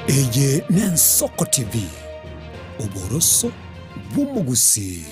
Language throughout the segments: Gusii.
Eye n'Ensoko TV, oboroso bw'omogusii.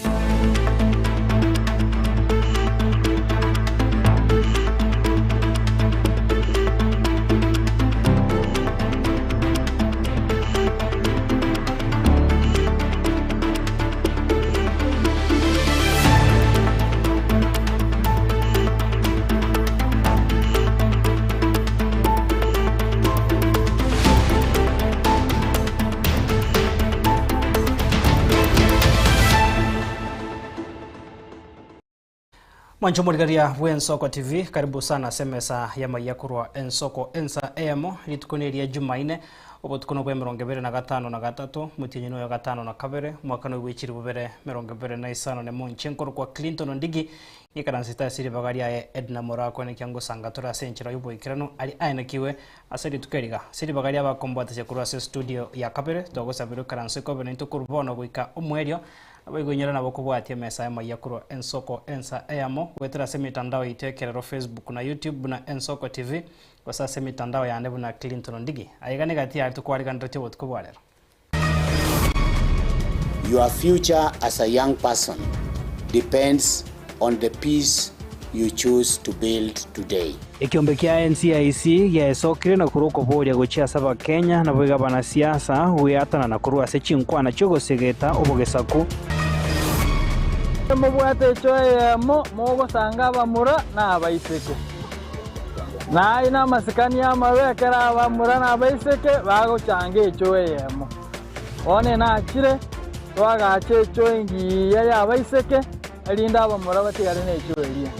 Mwanche omorigereria bw'Ensoko TV, karibu sana ase emesa y'amaiya korwa Ensoko ensa eyemo, rituko neria Jumaine, obotuko nobwa emerongo ebere na gatano na gatato, omotienyi noyo gatano na kabere, omwaka noyo bwe chilifu bibere emerongo ebere na isano nemo. Inche nkorokwa Clinton Ondigi, Ng'ikaransete ase ribaga riaye Edna Morakwa nekia ngosanga tore ase enchera y'oboikeranu aria aenekiwe ase rituko eri iga. Ase ribaga ria abakombwatisia korwa ase estudio ya kabere, twagosabire oikaranse kobe naintwe korwa bono goika omoerio, naboigo inyore nabo kobwatia emesa y'amaiya korwa ensoko ensa eyemo, goetera ase emetandao yaito y'ekerero Facebook na YouTube buna Ensoko TV, gose ase emetandao yane buna Clinton Ondigi. Aiga negati yaria tokwariganeretie obotuko bwa rero. Your future as a young person depends on the peace you choose to build today. Ekiombe kia NCIC giaesokire na korwa okoboria gochia ase Abakenya naboigo abanasiasa gweatanana korwa ase chinkwana chi'ogosegeta obogesaku. Mobwate echo eyemo mogosanga abamura na abaiseke. Na aye namasikani amabe ekero abamura na abaiseke bagochanga echoo eyemo. Bono inachire, toagache echoo engiya y'abaiseke, erinde abamura batigare nechoo eria.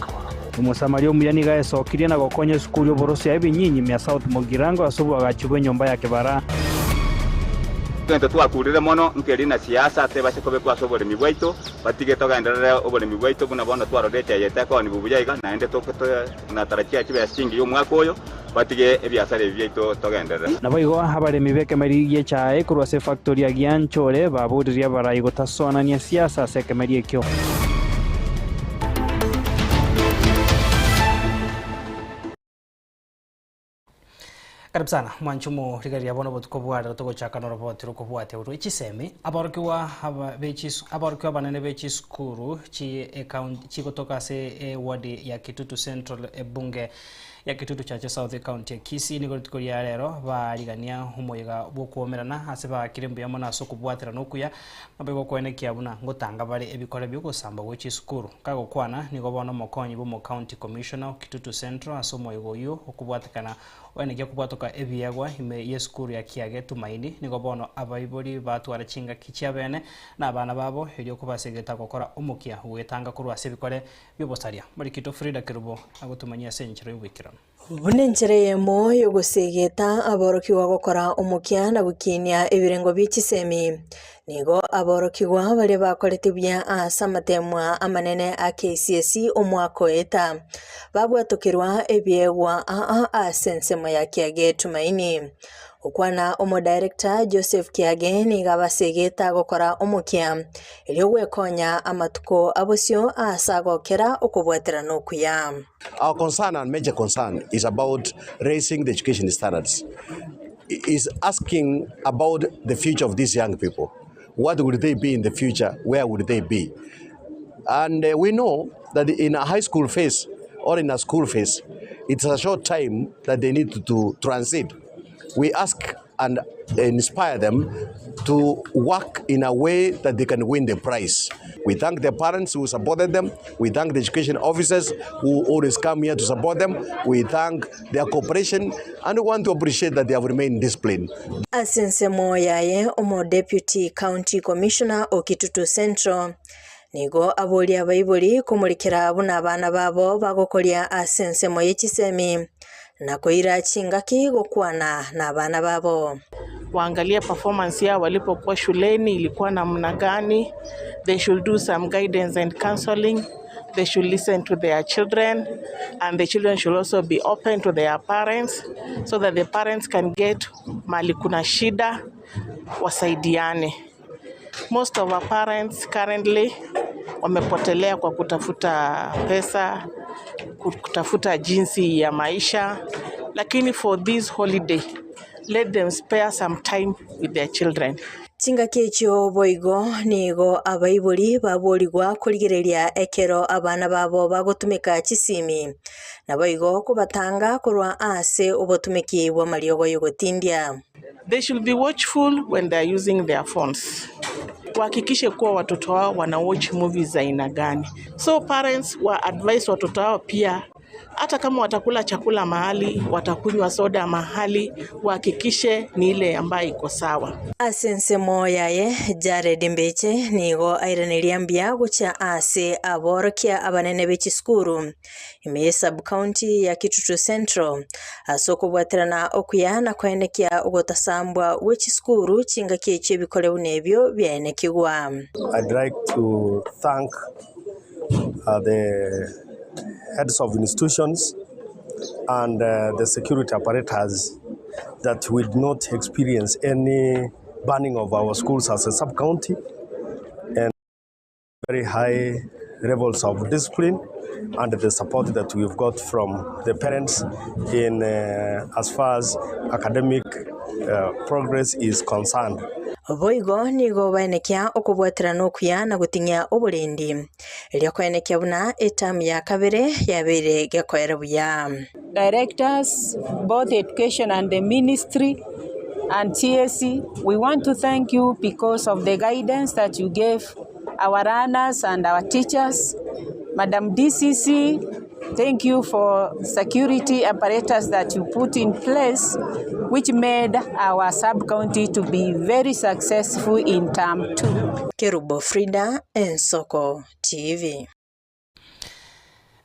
Omosamaria omuya nigo aesokirie na gokonya esukuru y'oboroso ya ebinyinyi ime ya South Mugirango ase oboagachi bw'enyomba ya kebara. Egento twakurire mono nkeri na siasa tebase kobekwa ase oboremi bwaito, batige togenderere oboremi bwaito buna bono twarorire echae yaito ekoonigwa buya iga, naende natarachia chibesa chingiya omwaka oyo, batige ebiasara ebi biaito togenderere. Naboigo abaremi b'ekemeri gi'echae korwa ase efactori ya Gianchore baboririe abarai gotasoanania siasa ase ekemeri ekio. Karibu sana mwanche omorigereria bono obotuko bwa rero togochaka noroboti rokobwatia rwe chisemi aborokigwa aba bechis aborokigwa abanene be chisukuru chi ekaunti chigotoka ase eward ya Kitutu Central ebunge ya Kitutu Chache South ekaunti ya Kisii nigo rituko ria rero barigania omoyega bw'okwomerana ase baakire mbuya mono ase okobwaterana okuya naboigo koenekia buna ngotanga bare ebikore bi'ogosamba gwe chisukuru. Kagokwana nigo bono omokonyi bw'omocounty commissioner o Kitutu Central ase omoyega oyio okobwatekana oenekia kobwatoka ebiegwa ime y'esukuru ya Kiage Tumaini nigo bono abaibori batwara chingaki chiabene na abana babo erio kobasegeta gokora omokia goetanga korwa ase ebikore bi'obosaria. Morikito Frida Kerubo agotumanyia ase enchera y'oboikeranu. Buna enchera eyemo y'ogosegeta aborokigwa gokora omokia na gokinia ebirengo bie chisemi, nigo aborokigwa baria bakorete buya ase amatemwa amanene a KCSE omwaka oeta, babwatokerwa ebiegwa aa ase ensemo ya Kiage Tumaini. Okwana omodirector Joseph Kiage nigo abasegete gokora omokia erio gwekonya amatuko abosio ase agokera okobwaterana okuya. Our concern and major concern is about raising the education standards, is asking about the future of these young people. What will they be in the future? Where will they be? And uh, we know that in a high school phase or in a school phase, it's a short time that they need to, to transit. We ask and inspire them to work in a way that they can win the prize. We thank the parents who supported them. We thank the education officers who always come here to support them. We thank their cooperation and we want to appreciate that they have remained disciplined. Ase ensemo yaye omodeputy county commissioner o Kitutu Central nigo aboria abaibori komorikera buna abana babo bagokoria ase ensemo ye chisemi na koira chingaki gokwana nabana babo. Waangalie performance yao walipokuwa shuleni ilikuwa namna gani. They should do some guidance and counseling. They should listen to their children and the children should also be open to their parents so that the parents can get mahali kuna shida wasaidiane. Most of our parents currently wamepotelea kwa kutafuta pesa, kutafuta jinsi ya maisha, lakini for this holiday. Let them spare some time with their children. Chingaki echio boigo nigo abaibori baborigwa korigereria ekero abana babo bagotumeka chisimi, naboigo kobatanga korwa ase obotumeki bw'amariogo y'ogotindia. They should be watchful when they are using their phones. Wahakikishe kuwa watoto wao wana watch movies za aina gani. So parents wa advise watoto wao pia hata kama watakula chakula mahali, watakunywa soda mahali, wahakikishe ni ile ambayo iko sawa. Ase ensemo yaye, Jared Mbeche nigo airaneria mbuya gochia ase aborokia abanene be chisukuru ime ye sub-county ya Kitutu Central ase okobwaterana okuya na koenekia ogotasambwa gwe chisukuru chingaki echio ebikore buna ebio biaenekigwa. I'd like to thank the heads of institutions and the security apparatus that we did not experience any burning of our schools as a sub-county and very high levels of discipline and the support that we've got from the parents in as far as academic progress is concerned. Boigo nigo baenekia okobwaterana okuya na goting'ia oborendi, erio koenekia buna etamu ya kabere yabeire gekoera buya. Directors, both education and the ministry and TSC, we want to thank you because of the guidance that you gave our learners and our teachers. Madam DCC, thank you for security apparatus that you put in place, which made our sub-county to be very successful in term 2. Kerubo Frida, Ensoko TV.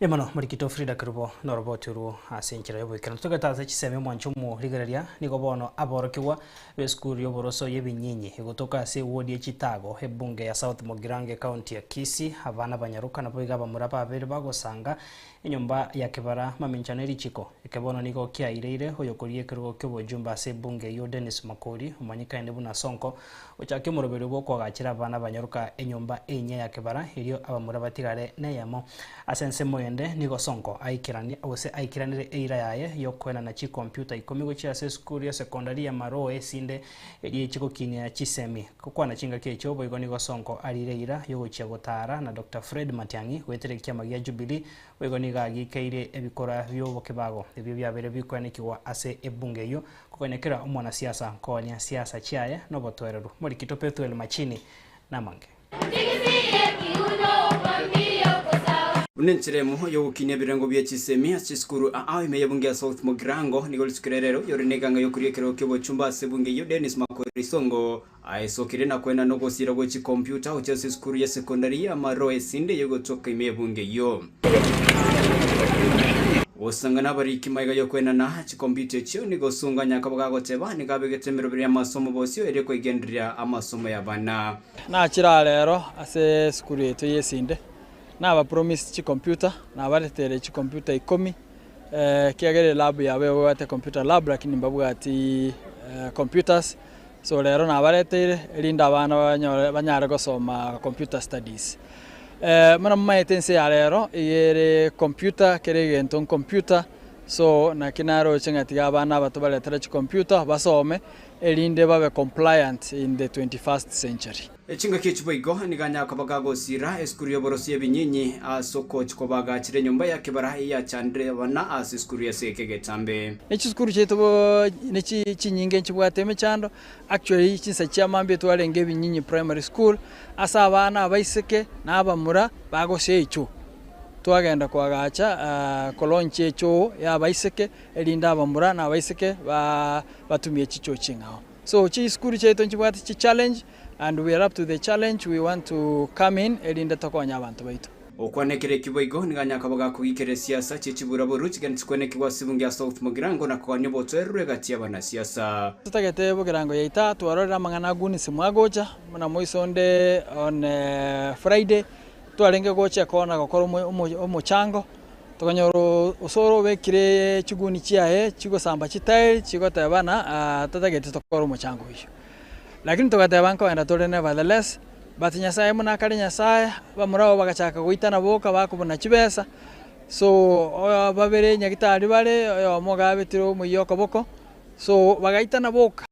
Emono morikito Frida Kerubo noroboti orwo ase enchera y'oboikeranu. Togete ase chisemi omwancho omorigereria nigo bono aborokigwa b'esukuru y'oboroso y'ebinyinyi egotoka ase ewodi ya Chitago ebunge ya South Mugirango county ya Kisii abana banyaruka nabo iga abamura babere bagosanga enyomba ya kebara maminchano erichiko eke bono nigo kiaireire oyokoria ekerogo kia obojumbe ase ebunge eyio Dennis Makori omanyekaine buna Sonko ochake omoroberio bwa okoagachera abana banyaruka enyomba enyia ya kebara erio abamura batigare neyemo ase ensemo ende nigo Sonko aikerania gose aikiranire eira yaye yokoenana chikompyuta ikomi gochia ase esukuru ya sekondari ya Maroe esinde eria chigokinia chisemi gokwana chingaki echio boigo nigo Sonko arire eira yogochia gotara na Dr. Fred Matiang'i goetera ekiama gia Jubilee boigo nigo agikeire ebikora biobokebago ebio biabere bikoenekigwa ase ebunge eyio kokonekera omwanasiasa nkoania siasa chiaye nobotwereru morikito Pethuel Machini namange. Buna enchera emo yogokinia ebirengo bia chisemi ase chisukuru aa ime y'ebunge ya South Mugirango nigo rituko rero yore neganga yokoria ekerogo kia ase ebunge eyio Dennis Makori Songo aesokire na kwena nogosira gwe chikompyuta gochia ase esukuru ya sekondari ya Maroe esinde yogotoka ime y'ebunge eyio. Gosangana abariki maiga yokwenana chikompyuta echio nigo Songo anyaka gagoteba nigo abegete emeroberi y'amasomo bosio ere koigendereria amasomo ya bana. Nachira rero ase esukuru yetu yesinde naba promise chikompyuta nabaretere chikompyuta 10 kiagere lab yabe babwate computer lab lakini mbabwati computers so rero nabareteire erinda abana banyare gosoma computer studies mana mmaete ense ya rero igere computer kere egento computer so naki naroche ng'atiga abana abato baretere chikompyuta basome erinde babe compliant in the 21st century. Echingaki echiboigo niganyaka bagagosira esukuru y'oborosi ebinyinyi ase okochi kobagachire enyomba ya kebara eyachandire abana ase esukuru ya seke getambe. Nechisukuru chiaito chinyinge nchibwate emechando actually chinsa chiamambia twarenge ebinyinyi primary school ase abana abaiseke na abamura bagosia echo twagenda kwagacha kolaunch echo ya abaiseke erinde abamura na abaiseke batumie chicho ching'ao. So chisukuru chiaito nchibwate chi challenge and we are up to the challenge. We want to come in erinde tokonya abantu baitu. Okwanekera ekiboigo niganyaka bagakogikera siasa chichiburaburu chigani chikwenekigwa ase ebunge ya South Mugirango na kogania obotwererwe egati y'abanasiasa. Tutagete Bogirango yaita twarorera amang'ana agunisi mwagocha muna moisonde on Friday twarenge gocha kona gokora omochango tokanyora osoro obekire chiguni chiaye chigosamba chitairi chigotebana tatagete tokora omochango oyio. Lakini togateba nkoenda tore nevertheless but Nyasaye muna akare Nyasaye bamurabo bagachaka goitana boka bakobuna chibesa so babere nyagitari bare oyomo gabetire omoyia okoboko So bagaitana boka,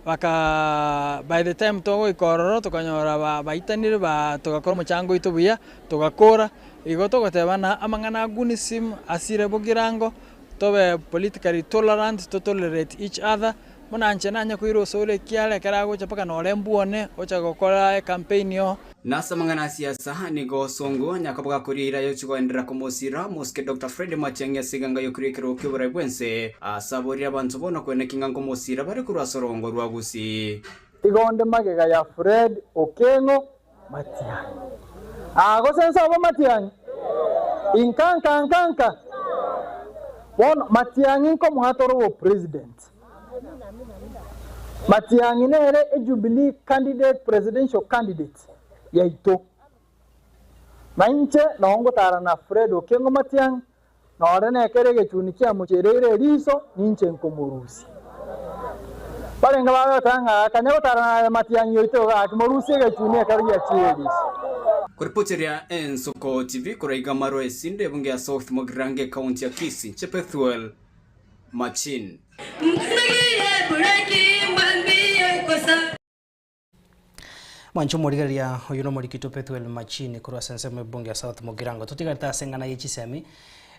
baka by the time togoika ororo tokanyora ba baitanire ba togakora omochango oito buya, togakora, igo togotebana amang'ana a gunism asire bogirango, tobe politically tolerant, to tolerate each other, buna inche nanye koira osoro ekiara ekero agocha mpaka nore mbwone, ocha gokora ecampaign oo. Nase amang'ana a siasa, nigo Songo nyakoboga koria eira yochia kogenderera komosira Mosike Doctor Fred Matiang'i ase eganga y'okoria ekerogo ki'oborai bw'ense, ase aborire abanto bono kweneki ng'a nkomosira bare korwa ase orongo rwa Gusii. Igo onde magega ya Fred Okengo Matiang'i. Aa gose nsobo Matiang'i? Inka nka nka nka. Bono Matiang'i nkomoa tore obopresident. Matiang'i nere eJubilee candidate presidential candidate yaito. Na inche noo ngotara na Fred Okengo Matiang'i, nore nekero egechuni kiamochereire eriso, ninche nkomorusia. Barenge bagoteba ng'a kanya gotara naye Matiang'i oito iga gaki morusie egechuni ekero giachiire eriso. Koripoteria Ensoko TV korwa iga Marwa Esinde ebunge ya South Mugirango ekaunti ya Kisii, inche Pethuel Machin. Mwanche omorigereria oyo nomorikito Pethuel Machini korwa ase ensemo ebunge ya South Mugirango. Totigarete ase eng'ana ye chisemi,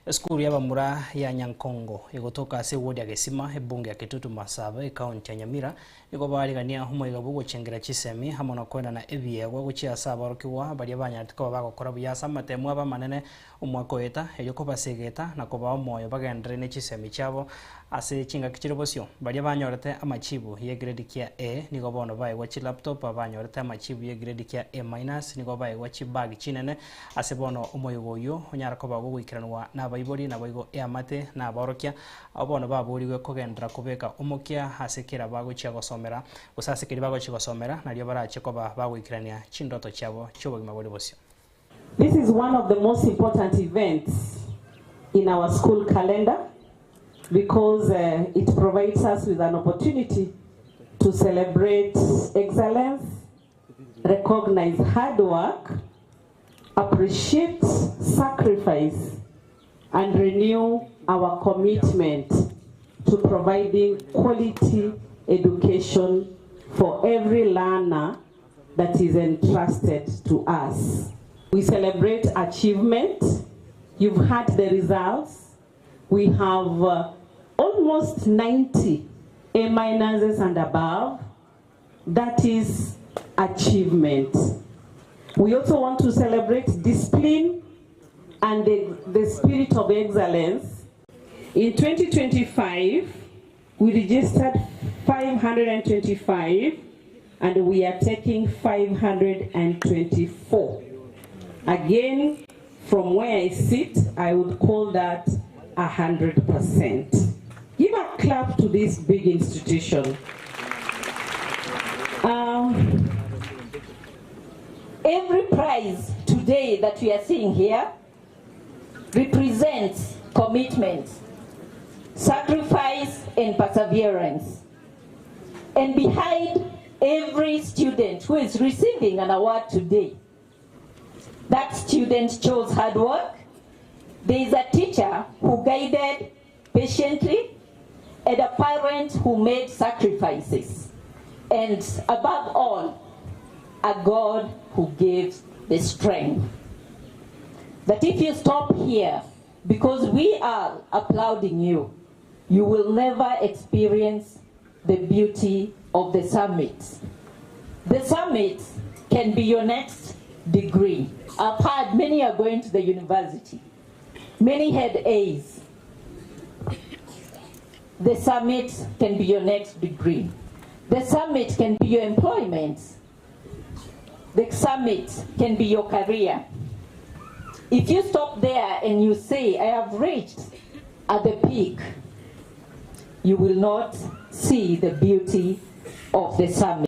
esukuru y'abamura ya Nyankongo egotoka ase eward ya Gesima ebunge ya Kitutu Masaba ecounty ya Nyamira nigo barigania omoiga bw'ogochengera chisemi amo na koenana ebiegwa gochia ase aborokigwa baria banyarete koba bagokora buya ase amatemu abo amanene Omwaka oeta, erio kobasegeta na kobaa omoyo bagenderere ne chisemi chiabo ase chingaki chire bosio. Baria banyorete amachibu y'egredi kia A nigo bono baegwa chilaptop, abanyorete amachibu y'egredi kia A minus nigo baegwa chibag chinene ase bono omoyega oyio onyara koba gogoikeranwa nabaibori naboigo eamate na abaorokia abwo bono baborigwe kogenderera kobeka omokia ase kera bagochia gosomera gose ase keria bagochia gosomera nario barache koba bagoikerania chindoto chiabo chi'obogima bore bosio. This is one of the most important events in our school calendar because uh, it provides us with an opportunity to celebrate excellence, recognize hard work, appreciate sacrifice, and renew our commitment to providing quality education for every learner that is entrusted to us. We celebrate achievement. You've had the results. We have uh, almost 90 A minuses and above. That is achievement. We also want to celebrate discipline and the, the spirit of excellence. In 2025, we registered 525 and we are taking 524. Again, from where I sit, I would call that 100%. Give a clap to this big institution. Um, every prize today that we are seeing here represents commitment, sacrifice, and perseverance. And behind every student who is receiving an award today, that student chose hard work. There is a teacher who guided patiently and a parent who made sacrifices. And above all, a God who gives the strength. That if you stop here, because we are applauding you, you will never experience the beauty of the summit. The summit can be your next degree. I've heard many are going to the university. Many had A's. The summit can be your next degree. The summit can be your employment. The summit can be your career. If you stop there and you say, I have reached at the peak, you will not see the beauty of the summit.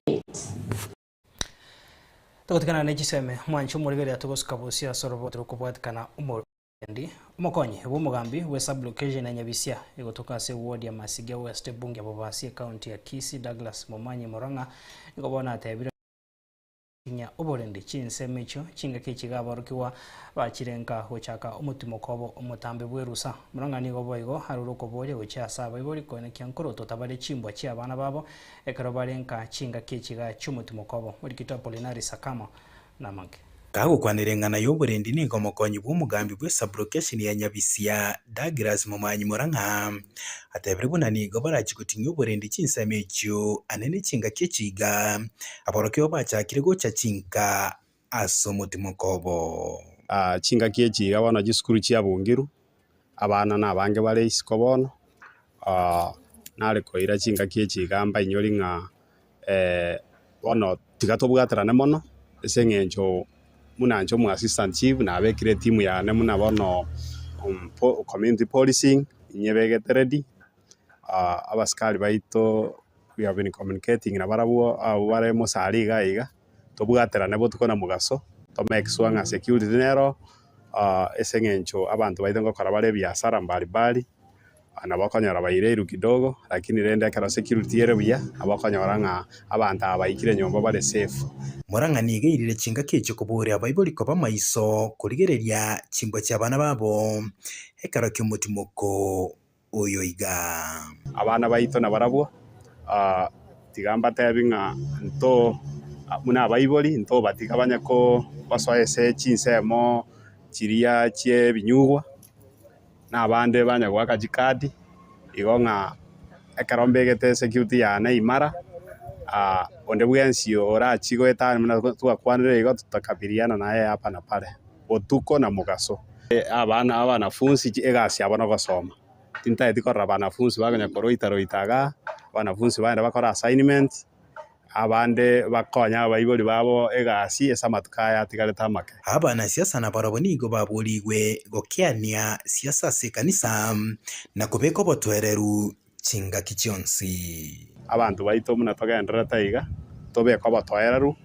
Togotigana ne chiseme mwanche omorigereria togosuka bosio ase oroboto rokobwatikana omorendi omokonyi bw'omogambi bwe sub-location ya Nyabisia egotoka ase eward ya Masigia West ebunge ya Bobasi ecounty ya Kisii Douglas Momanyi Murang'a nigo bono atebire. Gotinyia oborendi chinsemo echio chingaki echi iga aborokigwa bachire nka gochaka omotimoko obo omotambe bw'erusa. Murang'a nigo boigo arure okoboria gochia ase abaibori koenekia nkorotota bare chimbwa chi'abana babo ekero bare nka chingaki echi iga chi'omotimoko obo. Morikito Apolinari Sakama namange. Kagokwanera eng'ana y'oborendi nigo omokonyi bw'omogambi bw'esabulokesheni ya Nyabisia, Douglas Momanyi Murang'a, atebire buna nigo barachie goting'ia oborendi chinsemo echio ane nechingaki echi iga, aborokigwa bachakire gocha chinka ase omotimoko obo. Chingaki echi iga bono chisukuru chiabungirwe, abana nabange bare isiko bono, nare koira chingaki echi iga mbainyori ng'a Bono tiga tobwaterane mono ase eng'encho buna inche omo assistant chief nabekire etimu yane buna bono community policing inyebegete ready, abasikari baito we have been communicating nabarabwo abwo bare mosari iga iga, tobwaterane botuko na mogaso to make sure ng'a security nero ase eng'encho abanto baito ngokora bare ebiasara mbali mbali. Nabo okonyora baireirwe kidogo, lakini rende ekero security ere buya, nabo okonyora ng'a abanto aba baikire nyomba bare safe. Murang'a nigo eirire chingaki echio koboria abaibori koba maiso korigereria chimbwa chi'abana babo ekero ki'omotimoko oyo iga. Abana baito nabarabwo, tiga mbatebi ng'a nto buna abaibori ntobatiga banye gosoa ase chinsemo chiria chi'ebinyugwa. Na abande banya goaka chikadi, igo ng'a ekero mbegete esecurity yane imara, onde bwensi orachie goetania buna twakwanire igo tutakabiliana naye hapa na pale, botuko na mogaso. Abana abanafunsi egasi yabo nogosoma, tintageti korora abanafunsi bakonya koroita roita igaa, abanafunsi bagende bakore assignments. Abande bakonye abaibori babo egasi ase amatuko aya atigarete amake. Abanasiasa nabarabwo nigo baborigwe gokeania siasa ase ekanisa na kobeka obotoereru chingaki chionsi. Abanto baito buna togendererete iga, tobeke obotoereru,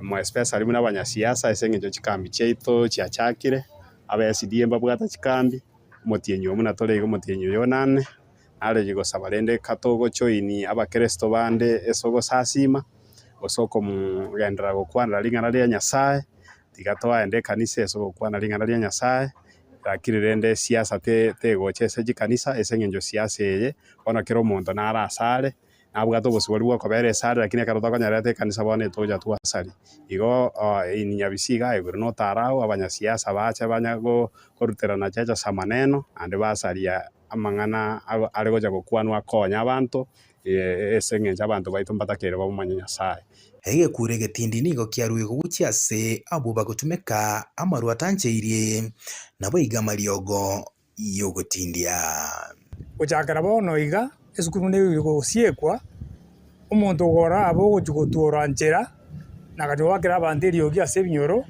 more especially buna abanyasiasa ase eng'encho chikambi chiaito chiachakire, aba SDA mbabwate chikambi, omotienyi oyo buna tore iga omotienyi oyo onane. Narenge gosaba rende katogochoini abakeresito bande ase ogosasima, gose okogenderera gokwanera ring'ana ria Nyasae, tiga toende ekanisa ase ogokwana ring'ana ria Nyasae, lakini rende esiasa te tegocha ase chikanisa ase eng'encho siasa eye, bono kera omonto nare asare, nabwate obosibore bwa okobera esare lakini ekero tokonyerete ekanisa bono etogocha twasaria. Igo in Nyabisi iga igoro notarao abanyasiasa bache banya koruterana cheche amaneno naende basaria amang'ana are gocha gokwanwa akonye abanto, ase engencho abanto baito mbatakeire bamomanye Nyasae. Egekuro egetindi nigo kiaruegwe gochia ase abwo bagotumeka amarwa atancheirie, naboigo amariogo y'ogotindia. Gochakera bono iga, esukuru nigo egosiekwa, omonto ogorabe ogochia gotwora nchera, na agachia goakera abanto eriogi ase ebinyoro,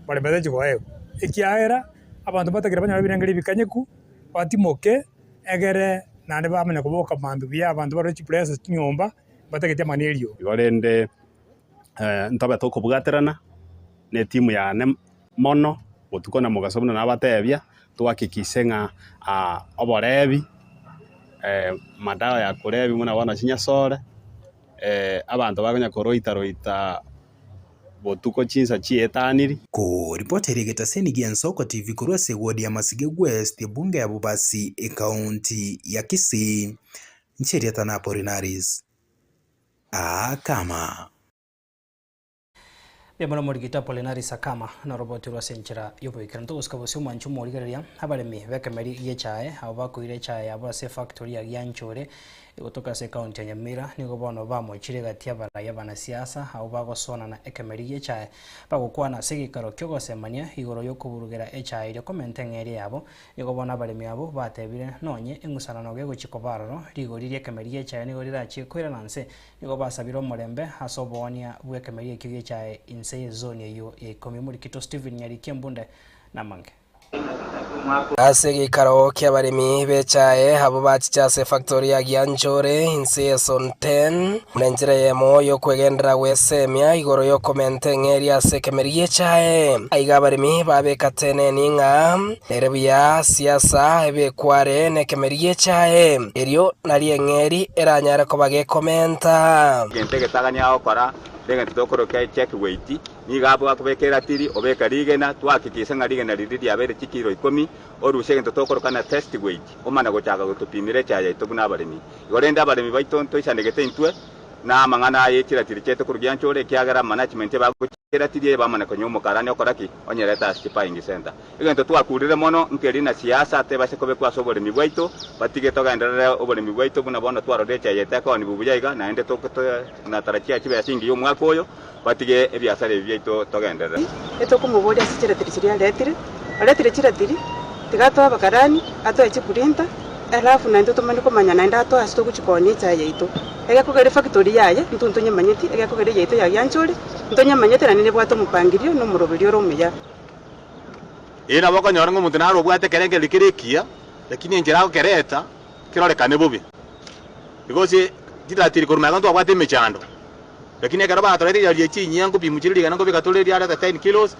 bare batachi koegwa. Ekiagera, abanto mbatagete banyore ebirengeri ebikanyeku. Batimoke, egere naende bamanye koboka mambia buya abanto barore chipresa chinyomba, batagete amang'ana eriogi. Igo rende ntobe tokobwaterana na etimu yane mono botuko na mogaso buna nabatebia, tohakikishe ng'a oborebi, madawa ya kulevya buna bono chinyasore, abanto bakonya koroita roita. botuko chinsa chi'etaniri. Koripotera egetaseni gi'Ensoko TV korwa ase ewodi ya Masige West, ebunge ya Bobasi, ekaunti ya Kisii, inche erieta na Apolinaris Akama. Mbuya mono omorigito Apolinaris Akama noroboti rwa ase enchera y'oboikeranu. Togosika bosio omwanchi omorigereria abaremi b'ekemeri gi'echae abwo bakoira echae yabo ase efactory ya Gianchore Egotoka ase ekaunti ya Nyamira, nigo bono bamochire egati y'abarai abanasiasa abwo bagosonana ekemeri gi'echae, bagokwana ase egeikaro ki'ogosemania igoro y'okoburugera echae eria komenta eng'eria yabo. Nigo bono abaremi abwo batebire nonye eng'usanano gegochia koba aroro, rigori ri'ekemeri gi'echae nigo rirachie koirana nse. Nigo basabire omorembe ase oboonia bw'ekemeri ekio gi'echae inse y'ezoni eyio ya ikomi. Omorikito Stephen Nyariki Embunde namange. Ase egeikaro ki'abaremi b'echae abwo bachiche ase efactory ya Gianchore inse ye Zone 10 buna enchera eyemo y'okwegenderera gwesemia igoro y'okomenta eng'eria ase ekemeri gi'echae. Aiga abaremi babeka teneni ng'a nere buya siasa ebekware nekemeri gi'echae, erio nario eng'eri eranyare koba gekomenta. Egento egetagani agokora, negento tokoroka check weight. Nigo abwo akobeka eratiri, obeka rigena, twahakikisha ng'a rigena riria riabeire chikiro ikomi, orusie egento tokoroka na test weight, omana gochaka gotopimera echae yaito buna abaremi. Igo rende abaremi baito ntoisanegete intwe na amang'ana aye chiratiri chiaito korwa gianchore, ekiagera management ebagochia eratiri eye bamana konywa omokarani okora ki? Onyerete ase chibuying center. Egento twakurire mono nkeri na siasa tebase kobekwa ase oboremi bwaito, batige togenderere oboremi bwaito buna bono twarorire echae yaito ekoonigwa buya iga, naende natarachia chibesa chingiya omwaka oyo, batige ebiasara ebi biaito togenderere. Etokomoboria ase chiratiri chiria aretire, oretire chiratiri, tiga atoe abakarani, atoe chiprinter, alafu naintwe tomanye komanya naende atoe ase togochia koonia echae yaito. Egekogera efactory yaye, intwe ntonyemanyeti, egekogera eyaito ya Gianchore, ntonyemanyete naende nebwate omopangirio na omoroberio ore omuya. Ee, nabo okonyora ng'a omonto nare obwate ekerengererio kere ekiya, lakini enchera agokereta kerorekane bobe. Because chiratiri korwa magega ntwabwate emechando, lakini ekero batorete riaria chinyia nkopimwa chire rigana nkobeka tore riareta ten kilos,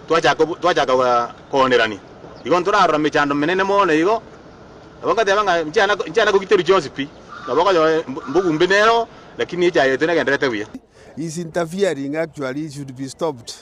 twachaka twachaka koonerania. Igo ntorarora mechando menene mono igo, nabo ngoteba ng'a nchiana nchiana kogiterwa chionsi pi, nabo okonyora mbogumbe nero, lakini echaye yaito negendererete buya. His interfering actually should be stopped.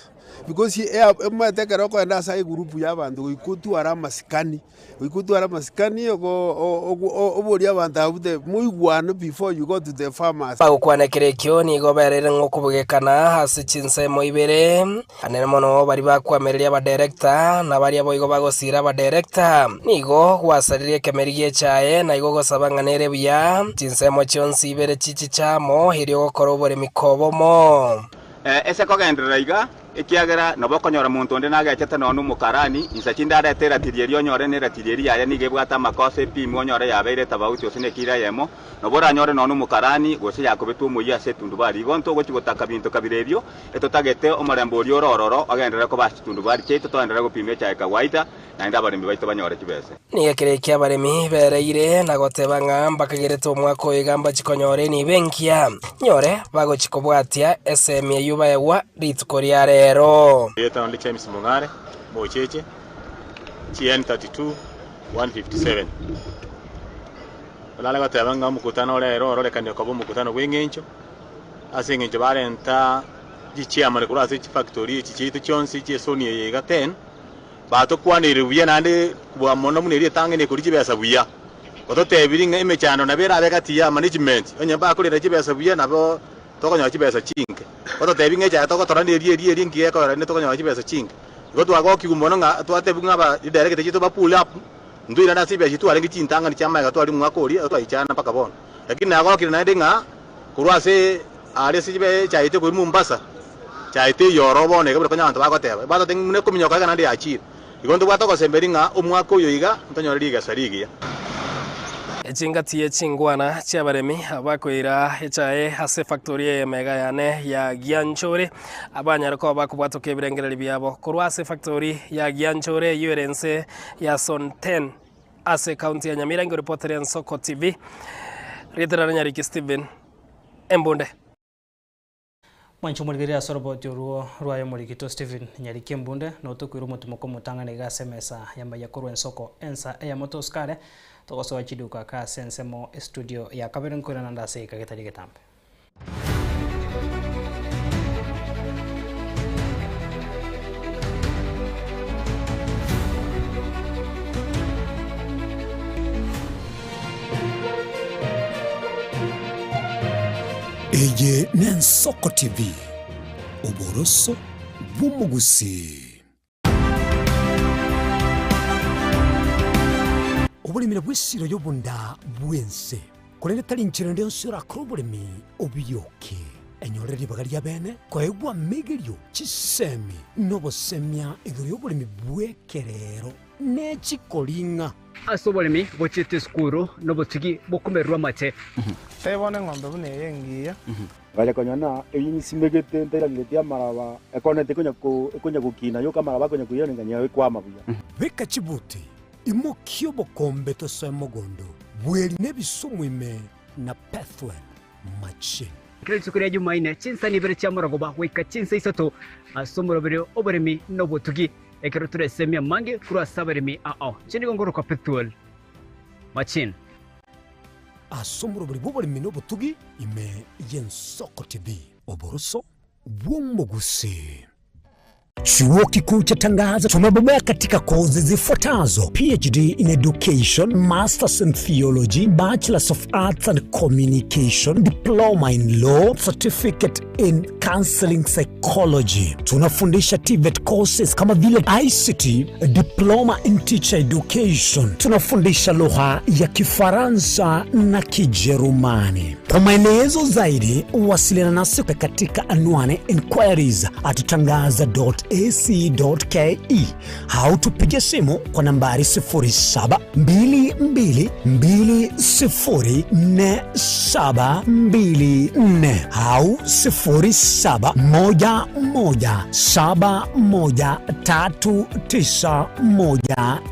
Because omanyete ekero okoenda ase egroup ya abanto goika otware amasikani, goika otware amasikani oborie abanto abwo the moigwane before you go to the farmers. Bagokwana ekero ekio nigo bereire ng'a okobugekana ase chinsemo ibere, anene mono baria bakwamereria abadirector na baria boigo bagosiira abadirector. Nigo gwasaririe ekemeri gi'echaye na igo gosaba ng'a nere buya chinsemo chionsi ibere chichiche amo erio gokora oboremi kobomo. Ase kogenderera iga, ekiagera nabo okonyora monto onde nagechete nonya nomokarani, insa chinde arete eratiri eria onyore neratiri eria yaye nigo ebwate amakoso epimwe onyore yabeire etabauti gose nekiro eyemo, nabo oranyore nonya nomokarani, gose yakobetwe omoyio ase etundubari. Igo ntogochia gotaka binto kabere ebio, etotagete omorembe oria ore ororo ogenderere koba ase chitundubari chiaito togenderere gopima echae kawaida, naende abaremi baito banyore chibese. Nigo ekero ekio abaremi bereire na goteba ng'a mbakagerete omwaka oyo iga mbachie konyora enibo engiya, nyore bagochia kobwatia esemi eyio baegwa rituko ria rero. Erieta onde James Mong'are, Mocheche, GN 32 157. Nare goteba ng'a omokutano ore ero ororekanie koba omokutano bw'eng'encho, ase eng'encho barenta chichairman korwa ase chifactory echi chiaito chionsi chi'esoni eye iga 10, Batokwaneire buya naende kobua mono buna eria etang'ani ekoria chibesa buya. Ototebirie ng'a emechando nabo erabe gati ya management, onye bakorera chibesa buya nabo tokonyora chibesa chinke. Ototebi ng'a echaye togotora neria eria eria engiya ekogera rende tokonyora chibesa chinke. Igo twagokigwa mono ng'a twatebiwa ng'a aba director chiaito ba pull up, ntoirane ase chibesa chiria twarenge chintang'ani chia magega twari omwaka oria twaichana mpaka bono. Lakini nagokire naende ng'a korwa ase Aria ase chibe chiaete korwa Mombasa, chiaete eyoro bono iga buna konya abanto bagoteba. Batotebia ng'a buna ekominyoka iga naende yachire. Igo ntobwate ogosemberia ng'a omwaka oyo iga ntonyore rigesa rigiya. Chingati ye chingwana chi'abaremi abakoira echae ase efactori eyemo iga yane ya Gianchore, abanyare koba bakobwatoka ebirengererio biabo korwa ase efactori ya Gianchore eyio ere ense ya Zone 10 ase ekaunti ya Nyamira. Ingo-reportera Ensoko TV, rieta riane Nyariki Stephen. Embunde. Mwanche omorigereria ase oroboti orwo rwaye omorikito Stephen Nyariki Embunde notokoira omotimoko omotang'ani iga ase emesa y'amaiya korwa ensoko ensa eyemo tosikare togosoa chiduka aka ase ensemo estudio ya kabere nkoirana nde ase egeka getari getambe. Eye n'Ensoko TV, oboroso bw'omogusii. Oboremi nabwo esiro y'obonda bw'ense, korende tari nchera ende yonsi orakore oboremi obiyoke. Enyorere ribaga ri'abeene koegwa amegerio, chisemi, na obosemia igoro y'oboremi bw'ekerero ne chikoring'a. Ase oboremi bochiete esukuru nobotugi bokomererwa amate. Tari bono eng'ombe buna eye engiya. Ngacha konyora ng'a eyio nsimegete ntairangeretie amaraba, ekonete ekonya ko ekonya gokina yoka amaraba akonya koirana nganyora ekwama buya. Beka chibuti, imokia obokombe tosoe mogondo, bweri nebisumu ime na Pethuel machine. Kera rituko ria Jumaine, chinsa nibere chiamorogoba goika chinsa isato ase omoroberio oboremi na obotugi, ekero toresemie amange korwa ase abaremi ao. Inche nigo ngorokwa Pethuel Machine. Ase omoroberi bw'oboremi na obotugi ime y'Ensoko TV. Oboroso. bw'omogusii. Chuo Kikuu cha Tangaza tumebobea katika kozi zifuatazo: PhD in Education, Masters in Theology, Bachelors of Arts and Communication, Diploma in Law, Certificate in Counseling Psychology. Tunafundisha TVET courses kama vile ICT, Diploma in Teacher Education. Tunafundisha lugha ya Kifaransa na Kijerumani. Kwa maelezo zaidi, wasiliana nasi katika anwani inquiries at tangaza.ac.ke au tupige simu kwa nambari 0722204724 au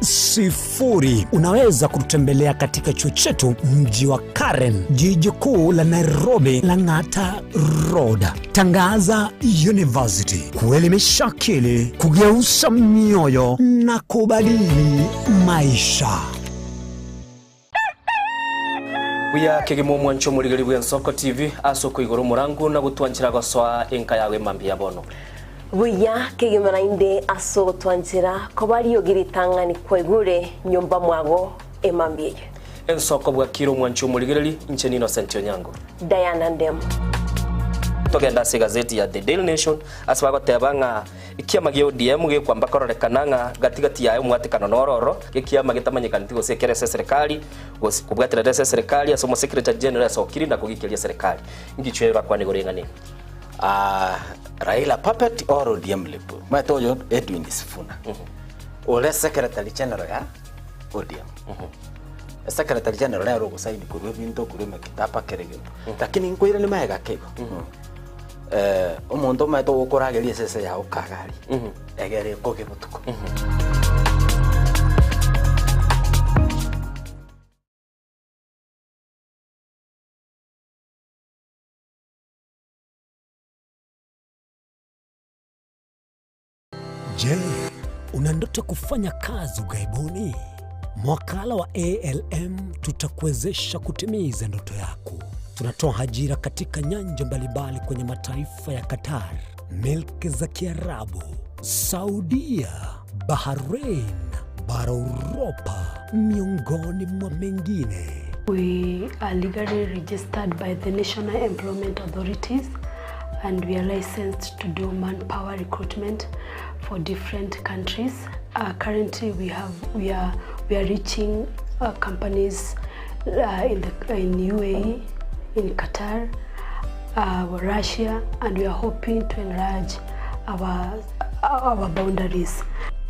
0711713910. Unaweza kututembelea katika chuo chetu mji wa Karen, jiji kuu la Nairobi, Lang'ata Road. Tangaza University, kuelimisha akili, kugeuza mioyo na kubadili maisha. Buya kegima omwancho omorigeri bw'Ensoko TV ase okoigora omorango na gotwanchera gosoa enka yago emambia ya bono. Buya kegima naende ase ogotwanchera koba riogi ritang'ani kwaigure nyomba mwago emambia eye. Ensoko bwakire omwancho omorigereri, inche n'Innocent Onyango. Diana Ndemo. Togende ase egazeti ya The Daily Nation ase bagoteba ng'a ekiama gia ODM gekwamba kororekana ng'a gati gati yaye omwatekano noro oro, gekiama getamanyekaneti gose ekere ase eserekari gose kobwaterera ase eserekari ase omosecretary general asokiri na kogikeria eserekari. Ngichwe bakwane igoro ing'ana eye. Ah, Raila puppet or ODM lip. Omanyete oyo Edwin Sifuna. Ore secretary general ya ODM. Secretary general nere ogosaini korwa ebinto korwa emekitaba kera egento. Lakini nkoirania magega ake igo. Eh, omonto omanyete ogokorageria esese yago kagari. Egere ekoge botuko. Je, una ndoto kufanya kazi ughaibuni? Mwakala wa ALM tutakuwezesha kutimiza ndoto yako. Tunatoa ajira katika nyanja mbalimbali kwenye mataifa ya Qatar, milki za Kiarabu, Saudia, Bahrain, bara Uropa, miongoni mwa mengine. We are legally registered by the National Employment Authorities and we are licensed to do manpower recruitment for different countries. Uh, currently we have we are we are reaching uh, companies uh, in the in UAE, in Qatar, uh, Russia and we are hoping to enlarge our our boundaries.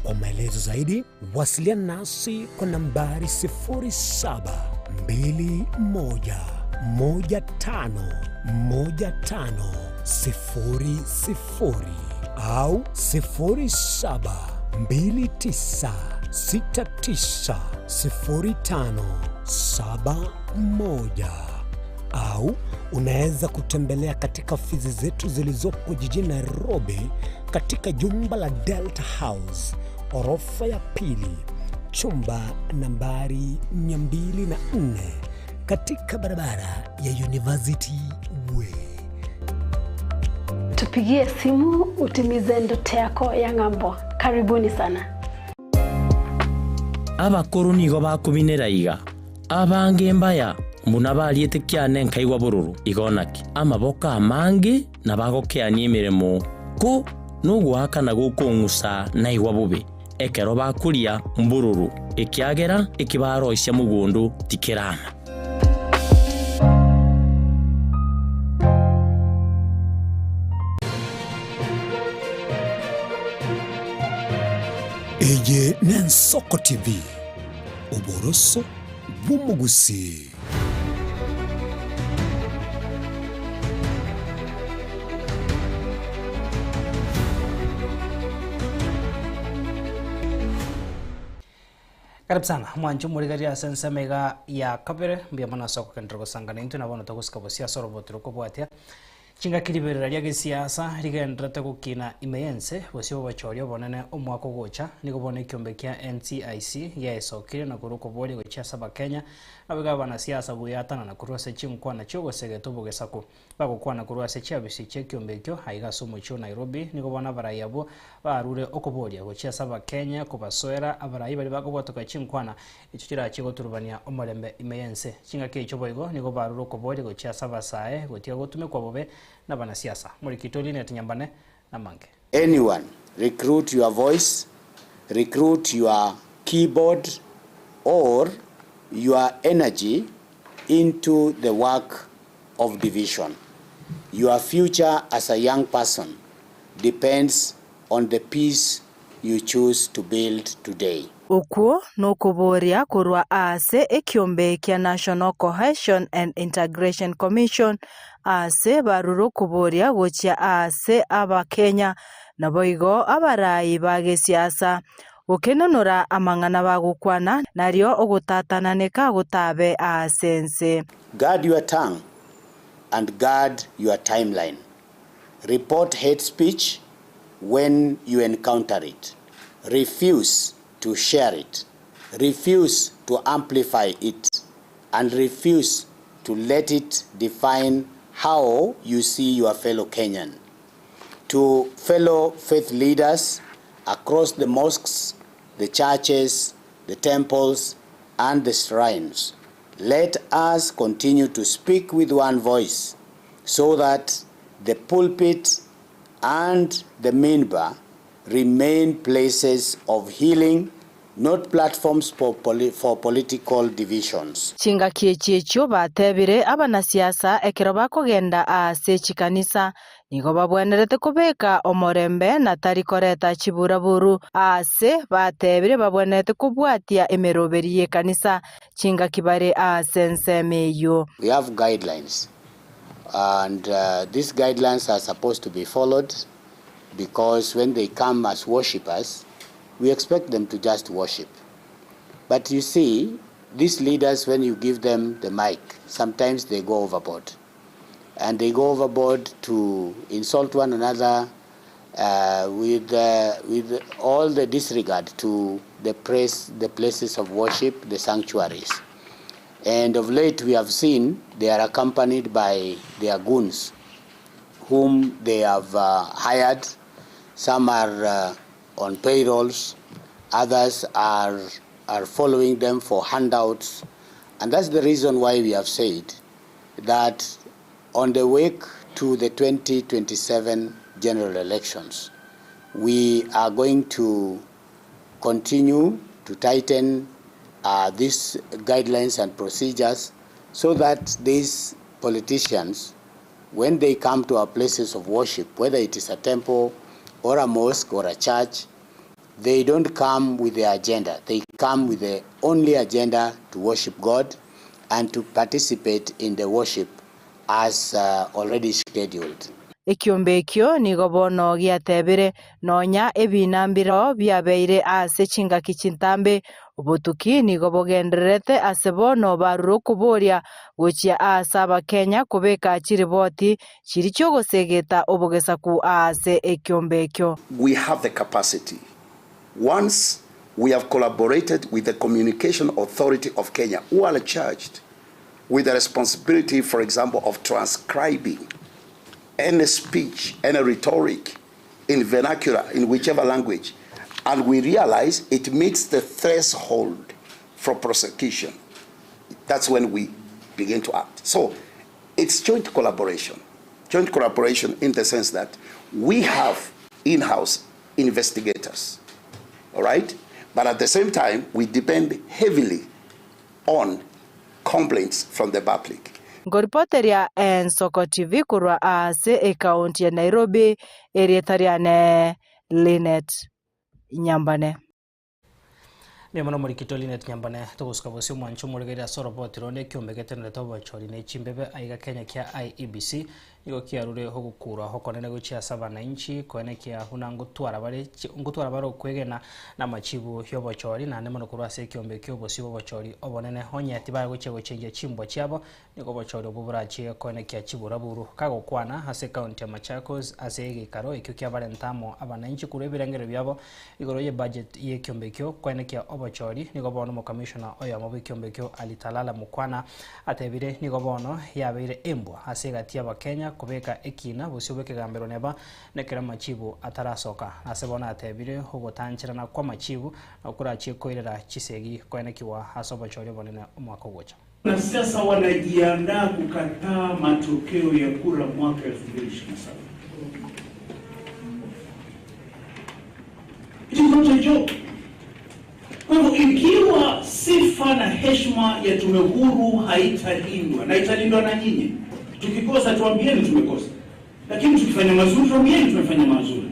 Kwa maelezo zaidi wasiliana nasi kwa nambari 0721151500 au 0729690571 au unaweza kutembelea katika ofisi zetu zilizopo jijini Nairobi katika jumba la Delta House orofa ya pili chumba nambari 204 katika barabara ya University Way. Tupigie simu utimize ndoto yako ya ng'ambo. Karibuni sana. Abakoro nigo bakobinera iga, abange mbaya, buna bariete kiane nkaigwa bororo. Igo naki, amaboko amange nabagokeania emeremo, ko nogoakana gokong'usa naigwa bobe, ekero bakoria mbororo, ekiagera ekibaroisia mogondo tikerama. Eye n'Ensoko TV, oboroso bw'omogusii. Karibu sana mwanche omorigereria ase ensemo iga ya kabere, mbuya mono ase okogenderera gosangana intwe na bono togosika bosio ase oroboti rokobwatia. Chingaki riberera ria gesiasa rigendererete gokina ime y'ense, bosio bw'obochori obonene omwaka ogocha, nigo bono ekiombe kia NCIC giaesokire na korwa okoboria gochia ase Abakenya naboigo abanasiasa goeatanana korwa ase chinkwana chi'ogosegeta obogesaku. Bagokwana korwa ase chiabisi chi'ekiombe ekio aiga ase omochie o Nairobi, nigo bono abarai abwo barure okoboria gochia ase Abakenya kobasoera abarai baria bakobwatoka chinkwana echio chirachie goturubania omorembe ime y'ense. Chingaki echio boigo nigo barure okoboria gochia ase abasae gotiga gotumekwa bobe nabanasiasa. Morikito Linet Nyambane namange. Anyone, recruit your voice, recruit your keyboard or your energy into the work of division. Your future as a young person depends on the peace you choose to build today. Okwo nokoboria korwa aase ekiombe kia National Cohesion and Integration Commission aase barure okoboria gochia aase Abakenya naboigo abarai ba gesiasa gokenonora amang'ana bagokwana nario ogotatananeka gotabe aase ense. Guard your tongue and guard your timeline. Report hate speech when you encounter it. Refuse to share it. Refuse to amplify it. And refuse to let it define how you see your fellow Kenyan. To fellow faith leaders across the mosques, the churches, the temples, and the shrines, let us continue to speak with one voice so that the pulpit and the minbar remain places of healing, not platforms for, poli for political divisions. Chingaki echi echio batebire abanasiasa ekero bakogenda aase chikanisa, nigo babwenerete kobeka omorembe na tari koreta chiburaburu. Aase batebire babwenerete kobwatia emeroberi y'ekanisa chingaki bare aase ensemo eyio. We have guidelines and uh, these guidelines are supposed to be followed because when they come as worshippers, we expect them to just worship. But you see, these leaders, when you give them the mic, sometimes they go overboard. And they go overboard to insult one another uh, with, uh, with all the disregard to the, place, the places of worship, the sanctuaries. And of late, we have seen they are accompanied by their goons, whom they have uh, hired. Some are uh, on payrolls, others are, are following them for handouts. And that's the reason why we have said that on the wake to the 2027 general elections, we are going to continue to tighten uh, these guidelines and procedures so that these politicians, when they come to our places of worship, whether it is a temple or a mosque or a church, they don't come with their agenda. They come with the only agenda to worship God and to participate in the worship as uh, already scheduled. Ekiombe ekio nigo bono giatebire, Nonya ebina mbireo biabeire ase chingaki chintambe, obotuki nigo bogendererete ase bono barure okoboria gochia aase Abakenya kobeka chiriboti chiria chi'ogosegeta obogesaku aase ekiombe ekio. We have the capacity once we have collaborated with the Communication Authority of Kenya who are charged with the responsibility, for example, of transcribing any speech, any rhetoric in vernacular, in whichever language, and we realize it meets the threshold for prosecution. That's when we begin to act. So it's joint collaboration. Joint collaboration in the sense that we have in-house investigators, all right? But at the same time, we depend heavily on complaints from the public. Nkoripoteria Ensoko TV korwa aase ekaunti ya Nairobi, erieta riane Linet Nyambane. Mbuya mono Omorikito Linet Nyambane, togosuka bosio omwancho omorigereria ase oroboti ronde ekiombe getenerete obochori ne chimbebe aiga Kenya kia IEBC. Nigo kiarure ogokurwa okonene gochia ase abanainchi, koenekia buna ngotwara bare ngotwara bare okwegena na amachibu y'obochori, naende mono korwa ase ekiombe ki'obosio bw'obochori obonene. Onye tibare gochia gochengia chimbwa chiabo, nigo obochori obwo borachie koenekia chiburaburu. Kagokwana ase ekaunti ya Machakos ase egeikaro ekio kiabarenta amo abanainchi korwa ebirengererio biabo igoro y'ebudget y'ekiombe ekio koenekia obochori, nigo bono omokamishona oyomo bw'ekiombe ekio Ali Talala Mukwana Atebire, Nigo bono yabeire embwa ase egati y'Abakenya kobeka ekina bosio bw'ekegambero neba nekero amachibu atarasoka. Nase bono atebire, Ogotancherana kw'amachibu nokorachie koirera chisegi koenekigwa ase obochori obonene omwaka ogocha. Wanasiasa wanajiandaa kukataa matokeo ya kura mwaka 2027. It is not a joke. Kwa hivyo ikiwa sifa na heshima ya tume huru haitalindwa na italindwa na nyinyi, tukikosa tuambieni tumekosa, lakini tukifanya mazuri tuambieni tumefanya mazuri.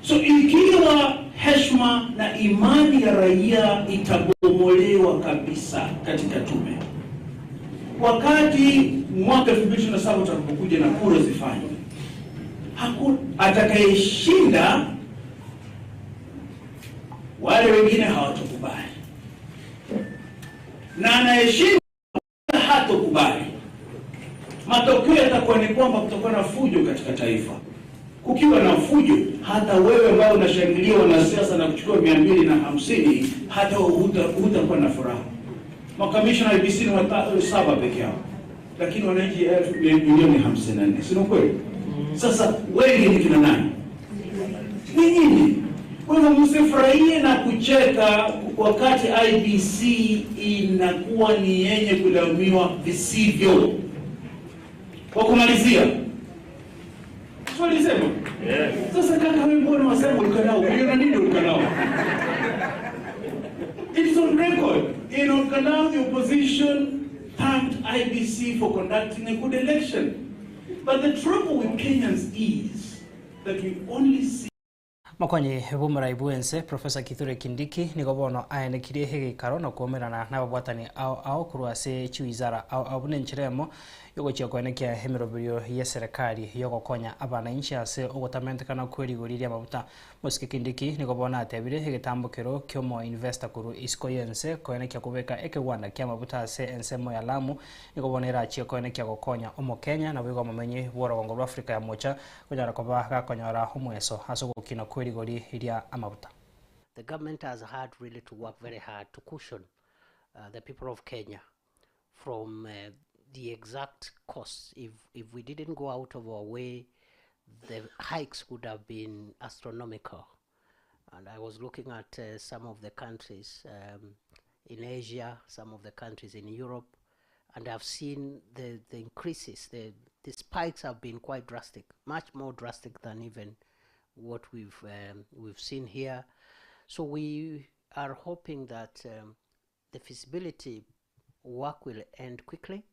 So ikiwa heshima na imani ya raia itabomolewa kabisa katika tume, wakati mwaka 2027 utakapokuja na kura zifanywe, hakuna atakayeshinda, wale wengine hawatokubali, na anayeshinda hatokubali. Matokeo yatakuwa ni kwamba kutakuwa na fujo katika taifa. Kukiwa na fujo, hata wewe ambao unashangilia wanasiasa na kuchukua 250, hata hutakuwa na furaha. Makamishna IEBC ni 7 peke yao, lakini wananchi 54,000,000, si ni kweli? Sasa wengi ni kina nani? Ni nyinyi. Kwa hivyo msifurahie na kucheka wakati IEBC inakuwa ni yenye kulaumiwa visivyo. Kwa kumalizia, swali sema. Sasa kaka, wewe mbona wasema ulikanao? Uliona nini ulikanao? It's on record. In Olkalou, the opposition thanked IEBC for conducting a good election. But the trouble with Kenyans is that we only see Mokonyi bw'omorai bw'ense, Professor Kithure Kindiki, nigo bono aenekirie egeikaro na koumerana nababwatani ao ao korwa ase chiwizara ao ao buna enchera emo y'ogochia koenekia emeroberio y'eserekari y'ogokonya abanainchi ase ogotamentekana kw'erigori ri'amabuta. Mosike Kindiki nigo bono atebire egetambokero ki'omoinvesta korwa isiko y'ense koenekia kobeka ekegwanda ki'amabuta ase ensemo ya Lamu nigo bono erachie koenekia gokonya Omokenya naboigo omomenyi bw'orogongo rw'Afrika ya Mocha konyara koba gakonyora omweso ase ogokina kw'erigori ria amabuta. The government has had really to work very hard to cushion the people of Kenya from the exact costs. If we didn't go out of our way, the hikes would have been astronomical. And I was looking at some of the countries in Asia, some of the countries in Europe, and I've seen the increases, the spikes have been quite drastic, much more drastic than even what we've seen here. So we are hoping that the feasibility work will end quickly,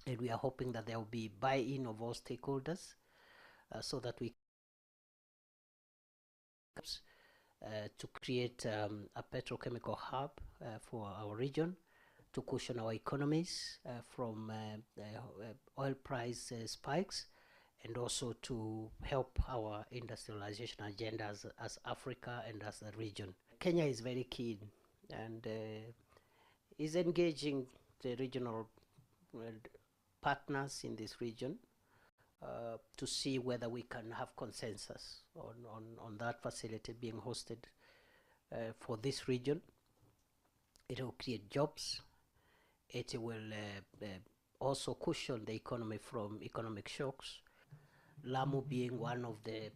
and we are hoping that there will be buy-in of all stakeholders so that we to create a petrochemical hub for our region, to cushion our economies from oil price spikes, and also to help our industrialization agenda as Africa and as a region. Kenya is very keen and is engaging the regional partners in this region to see whether we can have consensus on that facility being hosted for this region. It will create jobs. It will also cushion the economy from economic shocks. Lamu being one of the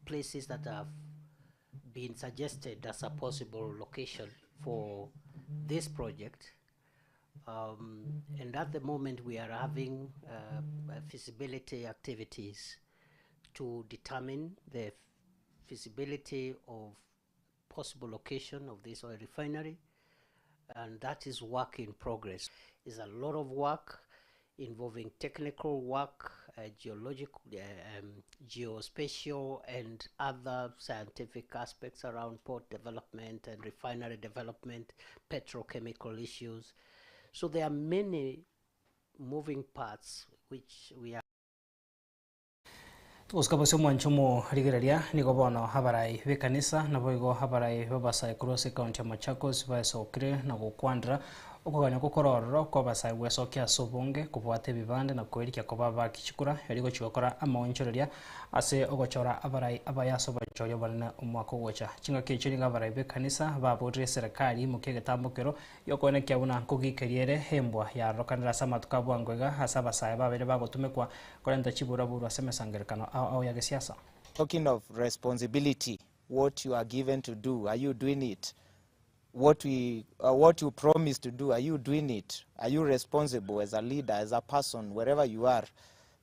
places that have been suggested as a possible location for this project. And at the moment we are having feasibility activities to determine the feasibility of possible location of this oil refinery, and that is work in progress. It's a lot of work involving technical work, geological, geospatial, and other scientific aspects around port development and refinery development, petrochemical issues. So there are many moving parts which we are Gosika bosio omwancho omorigereria nigo bono abarai b'ekanisa naboigo abarai b'abasae korwa ase ekaunti ya Machakos baesokire na gokwandera okogania gokora ororo kwa abasae gwesokia ase obonge kobwata ebibande na koerikia koba abaki chikura erio gochia gokora amaonchoreria ase ogochora abarai abaya ase obochori obonene omwaka ogocha. Chingaki echio nigo abarai b'ekanisa baborire eserekari imokia egetambokero Gi'okoenekia buna nkogikeria ere embwa yarokanire ase amatuko a bwango iga ase abasae babere bagotumekwa korenta chiburaburu ase emesangererekano ao ao ya gesiasa. Talking of responsibility, what you are given to do, are you doing it? What, we, what you promise to do, are you doing it? Are you responsible as a leader, as a person, wherever you are?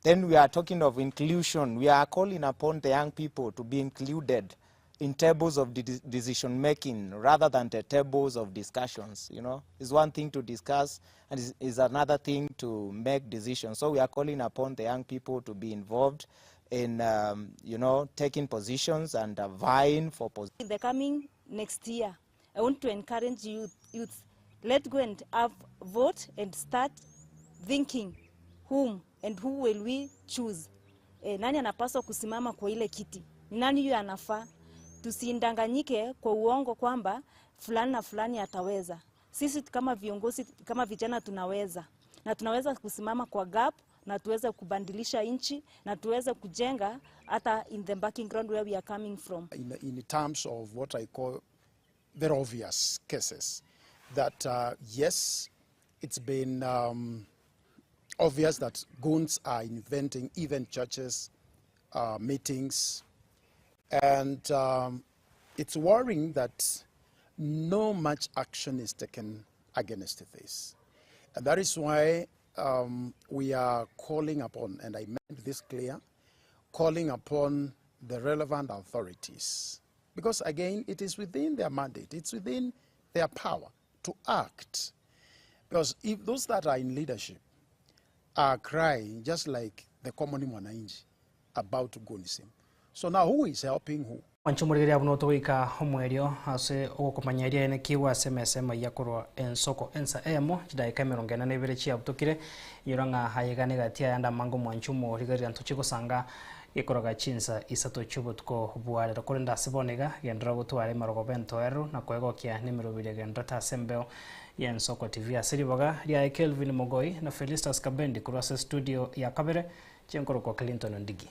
Then we are talking of inclusion. We are calling upon the young people to be included in tables of decision making rather than the tables of discussions. You know, it's one thing to discuss and it's, it's another thing to make decisions. So we are calling upon the young people to be involved in, you know, taking positions and vying for positions. In the coming next year, I want to encourage youth, youths, let's go and have vote and start thinking whom and who will we choose. E, nani anapaswa kusimama kwa ile kiti? Ni nani huyo anafaa? Tusindanganyike kwa uongo kwamba fulani na fulani ataweza. Sisi kama viongozi, kama vijana tunaweza na tunaweza kusimama kwa gap na tuweze kubadilisha nchi na tuweze kujenga hata in the backing ground where we are coming from. In terms of what I call very obvious cases, that yes, it's been obvious that goons are inventing even churches, meetings, and it's worrying that no much action is taken against this. And that is why we are calling upon, and I made this clear, calling upon the relevant authorities. Because again, it is within their mandate, it's within their power to act. Because if those that are in leadership are crying, just like the common mwananchi, about goonism. So now who is helping who? Mwancho omorigereria buna otogoika omwerio ase ogokomanya eria enekigwe ase emesa emaiya korwa ensoko ensa eyemo chidaika emerongo ene na ibere chiabutokire inyora ng'a aye iga negati ayande amange omwancho omorigereria ntochie gosanga gekoroga chinsa isato chiobotuko bwa rero korende ase bono iga genderera gotwara emarogoba entoereru na koegokia na emeroberi egendererete ase embeo y'Ensoko TV ase ribaga riaye Kelvin Mogoi na Felistus Kabendi korwa ase studio ya kabere chinkorokwa Clinton Ondigi.